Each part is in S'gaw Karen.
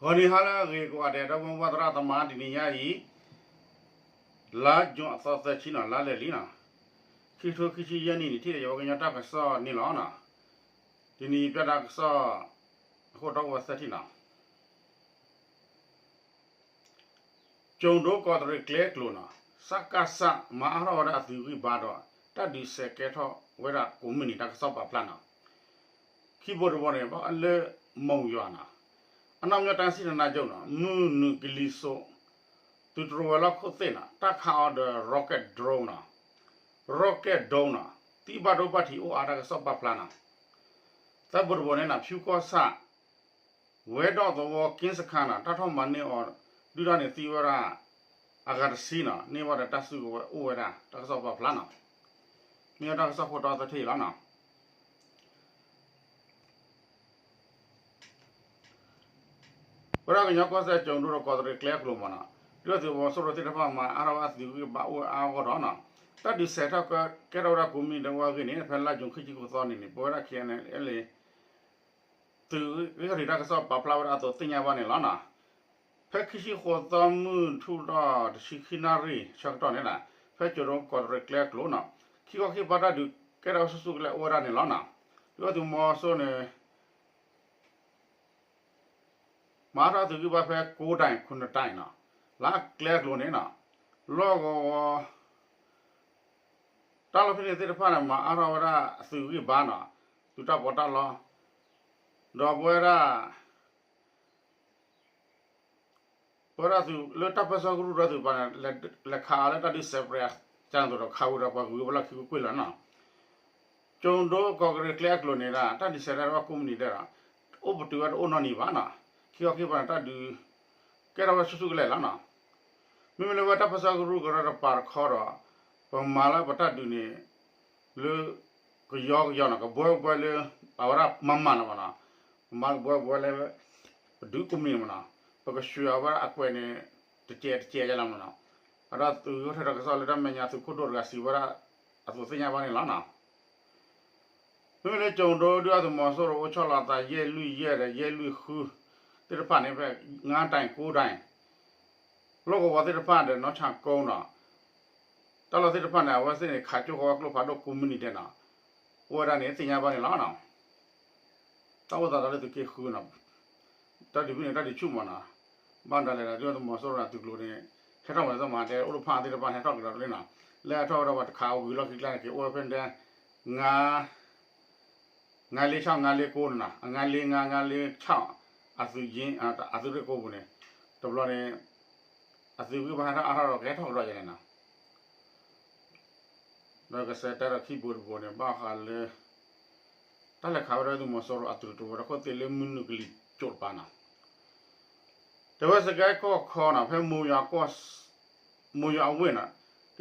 ဂီၤနံၤဟါလၢအဂ့ၤကိးဂၤဒဲး ဒီပုၢ်ဝဲၢ်သရၣ်သမါ တနံၤညါအံၤ လါယူၤအသီသၢဆံနီၤ လါလဲၤလံနီၤ ခံကထိခံဆံယဲၢ်နံၣ်န့ၣ် ထံၣ်ဒီးယဝဲကညီတၢ်ကစီၣ်န့ၣ်လီၤနီၤ. တနံၤအံၤပျဲဒၣ်ကစီၣ် အခိၣ်တီအိၣ်ဝဲသၢထံၣ်နီၤ. ကၠိၤဒိကီးတရံးကျဲကျိၤနီၤ စကစ မၤအါထီၣ်ဝဲဒၣ်အသုးဂံၢ်ဘါဒီး တၢ်ဒုးစဲးကဲထီၣ်ဝဲဒၣ်ကိးမုၢ်နံၤ တၢ်ကစီၣ်ပာ်ဖျါနီၤ. ခံဘိတဘိန့ၣ် ဘၣ်လၢမိၢ်ယွၤနီၤ အနီၢ်မညီတၢ်စံၣ်တနါယိာ်နီၤ မုၢ်နုာ်ကလံၤစိး သုးတြိၤဝဲၤလီၢ်ခိၣ်သ့ၣ်နီၤ တၢ်ခးအီၤဒီး rocket drone နီၤ rocket drone နီၤ သံဘၣ်ဒိဘၣ်ထံးအိၣ်အါ တၢ်ကစီၣ်ပာ်ဖျါနီၤ. သၢဘိတဘိန့ၣ်နီၤ ဖၠူကီၢ်ဆၣ် ဝဲဒီးသဝီက့စခါနီၤ တၢ်ထီၣ်မၤန့ၢ်အီၤ ဒုၣ်ဒါန့ၣ်သံဝဲဒၣ် အဂၤတဆံနီၤ န့ၢ်ဘၣ်ဒီးတၢ်စုကဝဲၤအိၣ်ဝဲဒၣ် တၢ်ကစီၣ်ပာ်ဖျါနီၤ. မ့ၢ်ဝဲတၢ်ကစီၣ်ခိၣ်တီသၢထံၣ်အံၤလီၤနီၤ. ဝဲဒၣ်ကညီကီၢ်စဲၣ်ကၠိၤဒိဒီးကီးတရံးကျဲကျိၤမးနီၤ ဒုၣ်ဒါသုးမီၤစိရိၤသ့ၣ်တဖၣ်မၤအါထီၣ်ဝဲအသုးဂံၢ်ဘါအိၣ်ဝဲအါဂီၢ်ဒီးနီၤ တၢ်ဒုးစဲးထီၣ်ကဲထီၣ်ဝဲဒၣ်ကိးမုၢ်နံၤဒဲးဝဲအဂ့ၢ်န့ၣ် ဖဲလါယူၤခံဆံဃိးသီန့ၣ်န့ၣ် ပဝဲဒၣ် ခ့ၣ်အဲၣ်အန်အယ်လ် သုးဂ့ၢ်ခီၣ်ထံးတၢ်ကစီၣ်ပာ်ဖျါဝဲဒၣ်အသိးသ့ၣ်ညါဘၣ်န့ၣ်လီၤနီၤ. ဖဲခံဆံဃိးသီမုၢ်ထူၣ်ဒီးတဆံခံနၣ်ရံၣ်ဆၢကတီၢ်န့ၣ် ဖဲကၠိၤဒိကီးတရံးကျဲကျိၤနီၤ ခံခီခံကပၤတၢ်ဒုးကဲထီၣ်ဝဲဆူၣ်ဆူၣ်ကလဲာ်အိၣ်ဝဲဒၣ်န့ၣ်လီၤနီၤ. ဒုၣ်ဒါသုးမီၤစိရိၤန့ၣ် မၤအါထီၣ်သုးဂံၢ်ဘါဖဲကိးဒဲး ခုနစ်တိုင်နီၤ လၢကျဲကျိၤန့ၣ်နီၤ လီၢ်ကဝီၤ တၢ်လီၢ်ဖဲန့ၣ်သ့ၣ်တဖၣ်န့ၣ် မၤအါထီၣ်ဝဲဒၣ်သုးဂံၢ်ဘါနီၤ သုးတၢ်ပီးတၢ်လီ ဒီးပဝဲဒၣ် ပဝဲဒၣ်သုးလၢတၢ်ပၢဆှၢကရူၢ်ဒီးသုးပၤန့ၣ် လဲၤခးအီၤလၢတၢ်ဒုးစဲးပြဲးအကၢ်သိးဒီးခးဝံၤဒီးပှၤဂုၤဝဲလီၢ်ခံကွ့ၢ်ကွ့ၢ်လီၤနီၤ. ကၠိၤဒိကီးတရံးကျဲအကျိၤန့ၣ်ဒၣ် တၢ်ဒုးစဲးထီၣ်ဝဲကိးမုၢ်နံၤဒဲးဒီး အိၣ်ပတုာ်ဝဲတအိၣ်နီတနံၤဘၣ်နီၤ. ခံခီခံကပၤန့ၣ် တၢ်ဒုး ကဲထီၣ်ဝဲဆူၣ်ဆူၣ်ကလဲာ်လီၤနီၤ. မ့မ့ၢ်လၢဝဲတၢ်ပၢဆှၢကရူၢ်ကရၢတပၤတခီဒီး ပမၤလၢပတၢ်ဒုးန့ၣ် လၢ ကယီကယီနီၤ ကဘှီကဘှီလၢ အဝဲဒၣ်မၤမၤလီၤမးနီၤ. ပမၤကဘှီကဘှီလၢ ပဒုးကိးမုၢ်နံၤမးနီၤ ပကဆှၢအဝဲဒၣ်အကွဲးန့ၣ် တကဲးတကဲးယါလီၤမးနီၤ. အဒိ သုးဂ့ၢ်ခီၣ်ထံးတၢ်ကစီၣ်လၢတၢ်မဲာ်ညါသုးခိၣ်ဒိၣ်တဂၤစံးဝဲဒၣ် အသိးသ့ၣ်ညါဘၣ်န့ၣ်လီၤနီၤ. မ့မ့ၢ်လၢကၠိၤဒိဒုၣ်ဒါသုးမီၤစိရိၤအိၣ်ဆီလီၤအသးယဲၢ်လွံၢ်ယဲၢ်ဒီးယဲၢ်လွံၢ်ဃု သ့ၣ်တဖၣ်န့ၣ် ဖဲငါးတိုင် ကိးဒဲး လီၢ်ကဝီၤသ့ၣ်တဖၣ်ဒီးနီၢ်ဆၣ်ကိနီၤ တၢ်လီၢ်သ့ၣ်တဖၣ်န့ၣ် အဝဲသ့ၣ်န့ၣ် ခးကၠိဃီဝဲကျိဖးဒိၣ်ကိးမုၢ်နံၤဒဲးနီၤ အိၣ်ဝဲဒၣ်န့ၣ် သ့ၣ်ညါဘၣ်န့ၣ်လီၤနီၤ. တၢ်အိၣ်သးသးလၢသုးက့ဃုနီၤ တၢ်ဒုးဖဲန့ၣ် တၢ်ဒုးဆူၣ်မးနီၤ ဘၣ်ဒၣ်လဲာ်ဒီး ဒုၣ်ဒါသုးမီၤစိရိၤန့ၣ် သုးကျိၤန့ၣ် ဟဲထီၣ်ဝဲသ့ၣ်မး တဲအိၣ်တဖၣ်သ့ၣ်တဖၣ်ဟဲထီၣ်ကဒီးလံနီၤ လၢဟဲထီၣ်ဝဲဒီးပှၤတခးဝံၤလီၢ်ခံကျါန့ၣ် က့ၤအိၣ်ဝဲဖဲန့ၣ် ငါးလေးခြောက် ငါးလေးကိုးနီၤ အငါးလေးငါး ငါးလေးခြောက် အသုးယ့ အသုးရ့ၣ်ကိးပူၤန့ၣ် တဘျီန့ၣ် အသုးဂံၢ်ဘါဟဲထီၣ်အါထီၣ်ဒီးကဟဲထီၣ်ကဒီးယဲၢ်န့ၣ်နီၤ ဒီးကစဲးတဲဒီးခံဘိတဘိန့ၣ် ဘၣ်ဃးလၢ တၢ်လဲၤခးဝဲဒၣ်သုးမီၤစိရိၤအသုးတြိၤဝဲၤလီၢ်ခိၣ်သ့ၣ်လၢမုၢ်နုာ်ကလံၤစိးတပၤနီၤ တဲဝဲစကဲကီၢ်ခီနီၤ ဖဲမိၢ်ယွၤ မိၢ်ယွၤအဝ့ၢ်နီၤ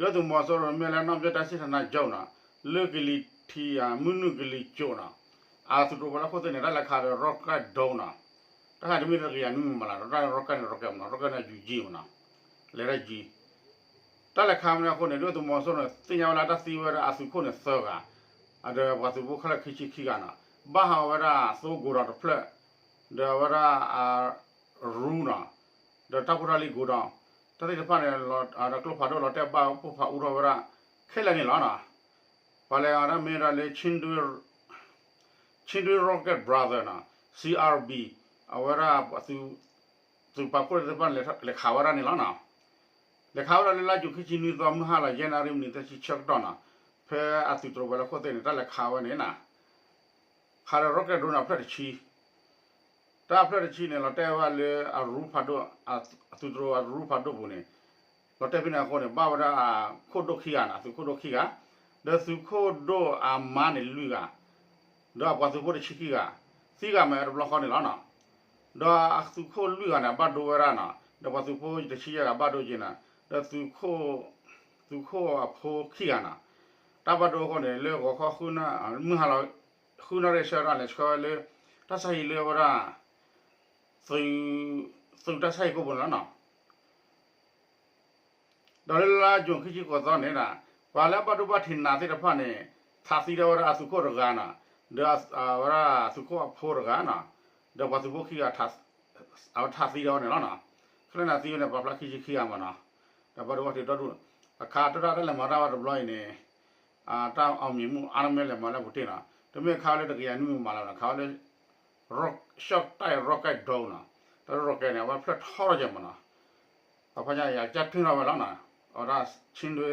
ဒုၣ်ဒါသုးမီၤစိရိၤမ့ၢ်လၢနီၢ်ပၢၢ်တၢ်စံၣ်ထနါယိာ်နီၤ လၢကလံၤထံး မုၢ်နုာ်ကလံၤစိးနီၤ အသုးတြိၤဝဲၤလီၢ်ခိၣ်သ့ၣ်န့ၣ် တၢ်လဲၤခးဒီး rocket drone နီၤ တၢ်ခါတမ့ၢ်တဂ့ၤယၤနွံမံၤမးလၢ rocket န့ၣ် rocket မးနီၤ rocket န့ၣ် ယူၤယံၤမးနီၤ လဲၤတၢ်ယံၤ တၢ်လဲၤခးဝဲန့ၣ်အဃိန့ၣ် ဒုၣ်ဒါသုးမီၤစိရိၤန့ၣ် သ့ၣ်ညါဝဲလၢတၢ်သံဝဲဒၣ်အသုးခိၣ်န့ၣ်သၢဂၤ ဒီးပှၤသုးဖိခဲလၢာ်ခံဆံခံဂၤနီၤ ဘၣ်ဟးဝဲဒၣ်သိကိၤဒီးတဖျၢၣ် ဒီးအဝဲဒၣ် ရူနီၤ ဒီးတၢ်ဖိတၢ်လံၤကိၤဒီး တၢ်သ့ၣ်တဖၣ်န့ၣ် ဒီးကျိဖးဒိၣ်လီၤတဲာ်ဘၣ်ပိၢ်ဖးအူထီၣ်ဝဲဒၣ် ခဲလၢာ်န့ၣ်လီၤနီၤ ပှၤလဲၤအီၤဒၣ်မ့ၢ်ဝဲဒၣ်လၢ Chindwin Rocket Brother နီၤ C R B အဝဲဒၣ် သုးပာ်ဖှိၣ်သ့ၣ်တဖၣ်န့ၣ် လဲၤခးဝဲဒၣ်န့ၣ်လီၤနီၤ လဲၤခးဝဲဒၣ်လၢလါယူၤခံဆံနွံသီ မုၢ်ဟါလီၤ ယဲၢ်နၣ်ရံၣ်မံးနံးသၢဆံဆၢကတီၢ်နီၤ ဖဲအသုးတြိၤဝဲၤလီၢ်ခိၣ်သ့ၣ်န့ၣ် တၢ်လဲၤခးဝဲန့ၣ်နီၤ ခးဒီး rocket drone န့ၣ် အဖျၢၣ်တဆံ တၢ်အဖျၢၣ်တဆံန့ၣ် လီၤတဲာ်ဝဲလၢအရူဖးဒိၣ် အသုးတြိၤအရူဖးဒိၣ်ပူၤန့ၣ် လီၤတဲာ်ဖဲန့ၣ်အဃိန့ၣ် ဘၣ်ဝဲဒၣ်အခိၣ်ဒိၣ်ခံဂၤနီၤ သုးခိၣ်ဒိၣ်ခံဂၤ ဒီးသုးခိၣ်ဒိၣ်အမါန့ၣ်လွံၢ်ဂၤ ဒီးအပှၤသုးဖိတဆံခံဂၤ သံဂၤမးတဘျီဃီန့ၣ်လီၤနီၤ ဒီးအသုးခိၣ်လွံၢ်ဂၤန့ၣ် ဘၣ်ဒိဝဲဒၣ်နီၤ ဒီးပှၤသုးဖိတဆံယဲၢ်ဂၤဘၣ်ဒိက့ၤနီၤ ဒီး သုးခိၣ်အဖိခံဂၤနီၤ တၢ်ဘၣ်ဒိအဃိန့ၣ် လၢဂီၤခီ မုၢ်ဟါလီၤ ဃုနၣ်ရံၣ်ဆၢကတီၢ်န့ၣ် ဆှၢဝဲလၢ တၢ်ဆါဟံၣ်လၢအဝဲဒၣ် သုးတၢ်ဆါဟံၣ်ကိးပူၤန့ၣ်လီၤနီၤ ဒီးလၢလါယူၤခံဆံဃိးသီန့ၣ် ပှၤလၢအဘၣ်ဒိဘၣ်ထံးနးသ့ၣ်တဖၣ်န့ၣ် ထးသံဒီးဝဲဒၣ်အသုးခိၣ်တဂၤနီၤ ဒီးအဝဲဒၣ်သုးခိၣ်အဖိတဂၤနီၤ ဒီးပှၤသုးဖိခံဂၤ အဝဲထါသံဒီးအီၤန့ၣ်လီၤနီၤ. ခဲလၢာ်န့ၣ်သံဝဲန့ၣ် ပှၤဖျါခံဆံခံဂၤမးနီၤ. ဒီးဘၣ်ဒိဘၣ်ထံးဒီဒူၣ် အခါတၢ်တၢ်လဲၤမၤတၢ်ဝဲတဘျီအံၤန့ၣ် တၢ်အီၣ်မံၤမုၣ်အါတမ့ၢ်လဲၤမၤလၢပူၤတ့ၢ်နီၤ. တမ့ၢ်ခါဝဲလၢတကယၤနွံမံၤမးလၢၤနီၤ. ခါဝဲလၢ ရှော့တိုက် rocket drone နီၤ. တၢ် rocket န့ၣ် အဝဲဖျၢၣ်ထီထီၣ်ကဲမးနီၤ. ပှၤဖးညါယၤကၢ်ထွံၣ်ထီၣ်ဝဲလီၤနီၤ. အဝဲဒၣ် Chin ဒွဲ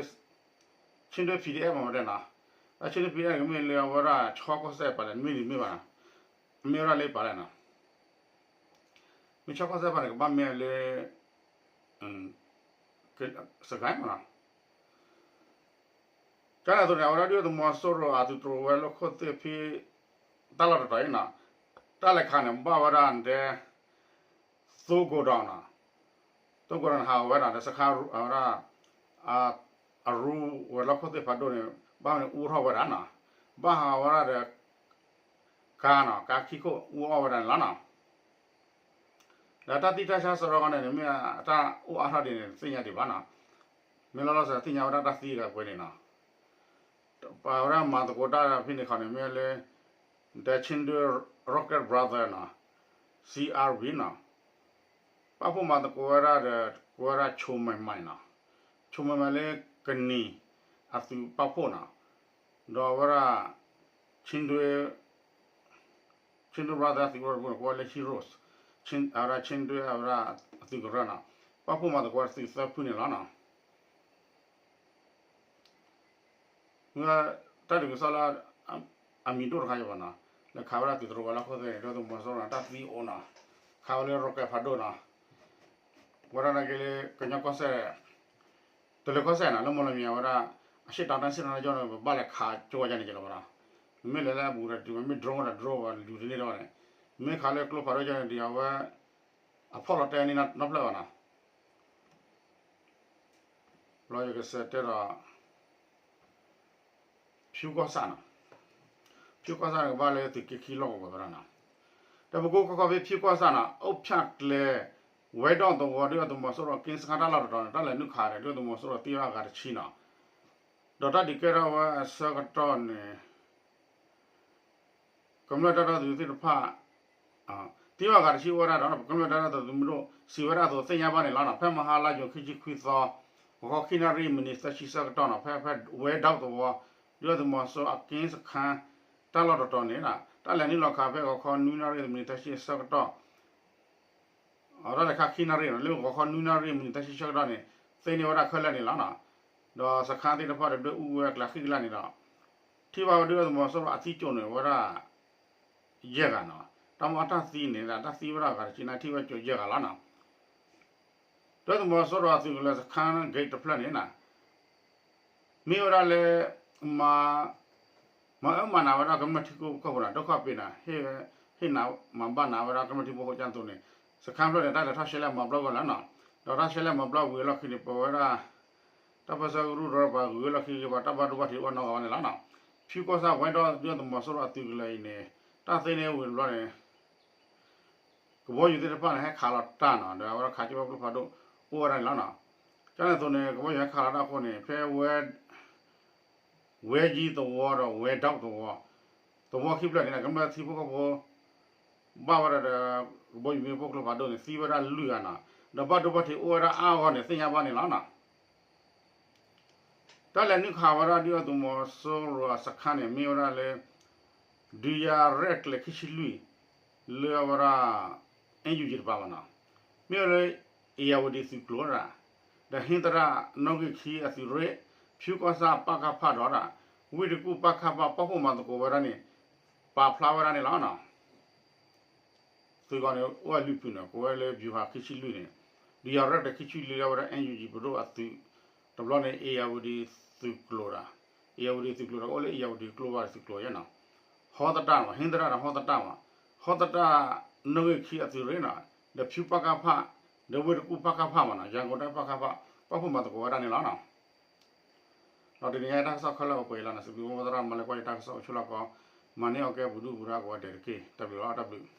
Chin ဒွဲ P D F မ့ၢ်တဲနီၤ. တၢ် Chin ဒွဲ P D F န့ၣ် ကမ့ၢ်လၢအဝဲဒၣ်ဆီကီၢ်စဲၣ်ပာ်လဲၣ် မ့ၢ်ဒ်မ့ၢ်ဘၣ်နီၤ. မ့ၢ်ဝဲဒၣ်လၢပာ်လဲၣ်နီၤ. မ့ၢ်ဆီကီၢ်စဲၣ်ပာ်န့ၣ် ကဘၣ်မ့ၢ်လၢ စကဲမးနီၤ. ကန့ၣ်အသိးန့ၣ် အဝဲဒၣ်ဒုၣ်ဒါသုးမီၤစိရိၤအသုးတြိၤဝဲလၢခိၣ်သ့ၣ်ဖဲ တၢ်လီၢ်တတီၤအံၤနီၤ. တၢ်လဲၤခးန့ၣ် ဘၣ်ဝဲဒၣ်တဲ သိကိးဒီးနီၤ. သိကိးဒီးန့ၣ် ဟးဂီၤဝဲဒၣ်ဒီးစခါ အဝဲဒၣ် အရူဝဲၤလီၢ်ခိၣ်သ့ၣ်ဖးဒိၣ်န့ၣ် ဘၣ်မနုၤအူထီၣ်ဝဲဒၣ်နီၤ. ဘၣ်ဟးဂီၤဝဲဒၣ်ဒီး ကါနီၤ ကါခံခိၣ်အူအီၣ်ဝဲဒၣ်န့ၣ်လီၤနီၤ. ဒီးတၢ်သံတၢ်ဆါစရီကီးန့ၣ်န့ၣ် မ့ၢ်အတၢ်အိၣ်အါထီၣ်ဒ်န့ၣ် တသ့ၣ်ညါဒံးဘၣ်နီၤ. မ့ၢ်လီၤလီၤဆဲးသ့ၣ်ညါဝဲဒၣ်တၢ်သံဂၤကွဲးန့ၣ်နီၤ. ပှၤဝဲဒၣ်မၤသကိးတၢ်ဖဲန့ၣ်ခီန့ၣ် မ့ၢ်လၢ The Chin Rocket Brother နီၤ C R B နီၤ. ပာ်ဖှိၣ်မၤသကိးဝဲဒၣ်ဒီး ကိးဝဲဒၣ် ချိုမုန်မိုင် နီၤ. ချိုမုန်မိုင် လၢကနံၤအသုးပာ်ဖှိၣ်နီၤ. ဒီးအဝဲဒၣ် Chin Chin Brother အသုးကရၢတဘိန့ၣ် ကိးဝဲလၢ Heroes အဝဲဒၣ် Chin ဒွဲ အဝဲဒၣ်အသုးကရၢနီၤ. ပာ်ဖှိၣ်မၤသကိးဝဲဒၣ်သုးသၢဖုန့ၣ်လီၤနီၤ. မ့ၢ်တၢ်ဒုးကစီၣ်လၢ အမံၤဒိၣ်တခါယဘၣ်နီၤ. လဲၤခးဝဲဒၣ်သုးတြိၤဝဲၤလီၢ်ခိၣ်သ့ၣ်န့ၣ် ဒုၣ်ဒါသုးမီၤစိရိၤန့ၣ် တၢ်သံအိၣ်နီၤ. ခးဝဲလၢ rocket ဖးဒိၣ်နီၤ. ဝဲဒၣ်နာ်က့လၢကညီကီၢ်စဲၣ် တလၢၤကီၢ်စဲၣ်နီၤ လၢမီၢ်လမံၤအဝဲဒၣ် အရှေ့တောင်တိုင်းစစ်ဌာနချုပ်န့ၣ် ပဘၣ်လဲၤခးကၠိဝဲဒၣ်န့ၣ်ကလီၤဘၣ်နီၤ. မ့မ့ၢ်လဲၤလၢအဘူးဒီးတုၤဝဲ မ့ၢ် drone ဝဲဒၣ် drone ဝဲလူၤတန့ၢ်တဝဲန့ၣ်. မ့ၢ်ခးလၢကျိဖးဒိၣ်ကၠိန့ၣ် ဒ်အဝဲ အဖီၣ်လီၤတဲန့ၢ်နီတဖျၢၣ်ဘၣ်နီၤ. ဘျီယကစးတဲဒီး ဖၠူကီၢ်ဆၣ်နီၤ. ဖၠူကီၢ်ဆၣ်န့ၣ် ကဘၣ်လၢသုးက့ခံလီၢ်ကဝီၤဝဲဒၣ်နီၤ. ဒီးပကိကီၢ်ခီဖဲဖၠူကီၢ်ဆၣ်နီၤ အိၣ်ဖၠၣ်ကျဲ ဝဲဒီၣ်သဝီ ဒုၣ်ဒါသုးမီၤစိရိၤက့စခါတၢ်လီၢ်တတီၤန့ၣ် တၢ်လဲၤနုာ်ခးဒီး ဒုၣ်ဒါသုးမီၤစိရိၤသံဝဲဒၣ်အဂၤတဆံနီၤ. ဒီးတၢ်ဒုးကဲထီၣ်ဝဲအဆၢကတီၢ်န့ၣ် ကမျၢၢ်တၢ်ဒီသဒၢသုးသ့ၣ်တဖၣ် သံဝဲအဂၤတဆံအိၣ်ဝဲဒၣ်ဒီး ကမျၢၢ်တၢ်ဒီသဒၢသုးမုၢ်ဒိၣ် စံးဝဲဒၣ်အသိးသ့ၣ်ညါဘၣ်န့ၣ်လီၤနီၤ. ဖဲမဟါလါယူၤခံဆံခွံသီ ဂီၤခီခံနၣ်ရံၣ်မံးနံးသၢဆံဆၢကတီၢ်နီၤ ဖဲဖဲဝဲဒီၣ်သဝီ ဒုၣ်ဒါသုးမီၤစိရိၤအက့စခါ တၢ်လီၢ်တတီၤန့ၣ် တၢ်လဲၤနုာ်လီၤခးဖဲဂီၤခီနွံနၣ်ရံၣ်မံးနံးသၢဆံဆၢကတီၢ် အတၢ်လဲၤခးခံနၣ်ရံၣ်နီၤ လၢဂီၤခီနွံနၣ်ရံၣ်မံးနံးသၢဆံဆၢကတီၢ်န့ၣ် သ့န့ၢ်ဝဲဒၣ်ခဲလၢာ်န့ၣ်လီၤနီၤ. ဒီးစခါသ့ၣ်တဖၣ်ဒီးဒွဲၣ်အူဝဲအကျါဃံကလၢ်န့ၣ်ဒီး ထံၣ်ဘၣ်ဝဲဒုၣ်ဒါသုးမီၤစိရိၤအသံကၠိန့ၣ် ဝဲဒၣ် ယဲၢ်ဂၤနီၤ. တၢ်မ့ၢ်အတၢ်သံန့ၣ် တၢ်သံဝဲဒၣ်ဂၤတဆံန့ၣ် ထံၣ်ဝဲကၠိယဲၢ်ဂၤလီၤနီၤ. ဒုၣ်ဒါသုးမီၤစိရိၤအသုးကလၢၤစခါ gate တဖျၢၣ်န့ၣ် မ့ၢ်ဝဲဒၣ်လၢ မၤ မၤအၢမၤနးဝဲဒၣ်ကမျၢၢ်ထံဖိကီၢ်ဖိနီၤ ဒိၣ်ခီၣ်ပ့ၤနီၤ ဟ့ၣ်နၤမၤဘၣ်နၤဝဲဒၣ်ကမျၢၢ်ထံဖိကီၢ်ဖိကၢ်သိးန့ၣ် စခါဖျၢၣ်န့ၣ် တၢ်လဲၤထီၣ်ရှဲလဲၣ်မၤဘျီၣ်ဝဲလီၤနီၤ. ဒီးတၢ်ရှဲလဲၣ်မၤဘျီၣ်ဝံၤအလီၢ်ခံန့ၣ် ပဝဲဒၣ် တၢ်ပၢဆှၢကရူၢ်ဒီးပှၤဂုၤဝဲလီၢ်ခံက့ၤပှၤတၢ်ဘၣ်ဒိဘၣ်ထံးအိၣ်နီတဂၤဘၣ်န့ၣ်လီၤနီၤ. ဖၠူကီၢ်ဆၣ်ဝဲဒီၣ်ဒုၣ်ဒါသုးမီၤစိရိၤအသုးကလၢၤအံၤန့ၣ် တၢ်သ့န့ၢ်ဝံၤတဘျီန့ၣ် ကဘီယူၤသ့ၣ်တဖၣ်န့ၣ် ဟဲခးလီၤတၢ်နီၤ ဒီးအဝဲဒၣ်ခးကၠိဘၣ်ကျိဖးဒိၣ်အိၣ်ဝဲဒၣ်န့ၣ်လီၤနီၤ. ကန့ၣ်အသိးန့ၣ် ကဘီယူၤဟဲခးလီၤတၢ်အဃိန့ၣ် ဖဲဝဲ ဝဲယံသဝီဒီးဝဲဒီသဝီ သဝီခံဖျၢၣ်န့ၣ် ကမျၢၢ်ထံဖိကီၢ်ဖိ ဘၣ်ဝဲဒၣ်ဒီး ကဘီယူၤမ့ၣ်ပိၢ်ကျိဖးဒိၣ်န့ၣ် သံဝဲဒၣ်လွံၢ်ဂၤနီၤ ဒီးဘၣ်ဒိဘၣ်ထံးအိၣ်ဝဲဒၣ်အါဂၤန့ၣ် သ့ၣ်ညါဘၣ်န့ၣ်လီၤနီၤ. တၢ်လဲၤနုာ်ခးဝဲဒၣ်ဒုၣ်ဒါသုးမီၤစိရိၤအစခါန့ၣ် မ့ၢ်ဝဲဒၣ်လၢ ဒုးယၤရဲၣ်ကျဲၤခံဆံလွံၢ် လၢအဝဲဒၣ် NUG တပၤဘၣ်နီၤ မ့ၢ်ဝဲလၢ ဧရာဝတီ သုးကျိၤဒၣ် ဒီးဟ့သရၣ်နီၣ်ဂံၢ်ခံအသုးရ့ၣ် ဖၠူကီၢ်ဆၣ်ပကဖ ဒီးဒၣ် ဝ့ၢ်တကူၣ်ပကဖ ပာ်ဖှိၣ်မၤသကိးဝဲဒၣ်န့ၣ် ပာ်ဖျါဝဲဒၣ်န့ၣ်လီၤနီၤ. သုးဂီၤန့ၣ် အိၣ်ဝဲလွံၢ်ဖုန့ၣ် ကိးဝဲလၢ ဗျူဟာ ခံဆံလွံၢ်န့ၣ် ဒုးယၤရဲၣ်ကျဲၤခံဆံလွံၢ်လၢအဝဲဒၣ် NUG ပဒိၣ်အသုး တဘျီန့ၣ် ဧရာဝတီ သုးကျိၤဒၣ် ဧရာဝတီ သုးကျိၤဒီး အိၣ်လၢ ဧရာဝတီ ကျိဖးဒိၣ်သုးကျိၤယဲနီၤ ဟီသတၢ်မး ဟ့သရၣ်ဒီးဟီသတၢ်မး ဟီသတၢ် နီၣ်ဂံၢ်ခံအသုးရ့ၣ်နီၤ ဒီးဖၠူပကဖ ဒီးဝ့ၢ်တကူၣ်ပကဖမးနီၤ ရန်ကုန်တိုင်း ပကဖ ပာ်ဖှိၣ်မၤသကိးဝဲဒၣ်န့ၣ်လီၤနီၤ. ဒီးတနံၤညါတၢ်ကစီၣ်ခဲလၢာ်အိၣ်ပှဲၤလီၤနီၤ စံးဘျုးမိၢ်သရၣ်မၤလၢကွၢ်ယတၢ်ကစီၣ်အိၣ်ဆူၣ်လီၤကီး မၤန့ၢ်အီၤကဲပူၤဒုၣ်ပူၤဒါကိးဂၤဒဲးတက့ၢ် တၢ်ဘျုးလီၤ တၢ်ဘျုး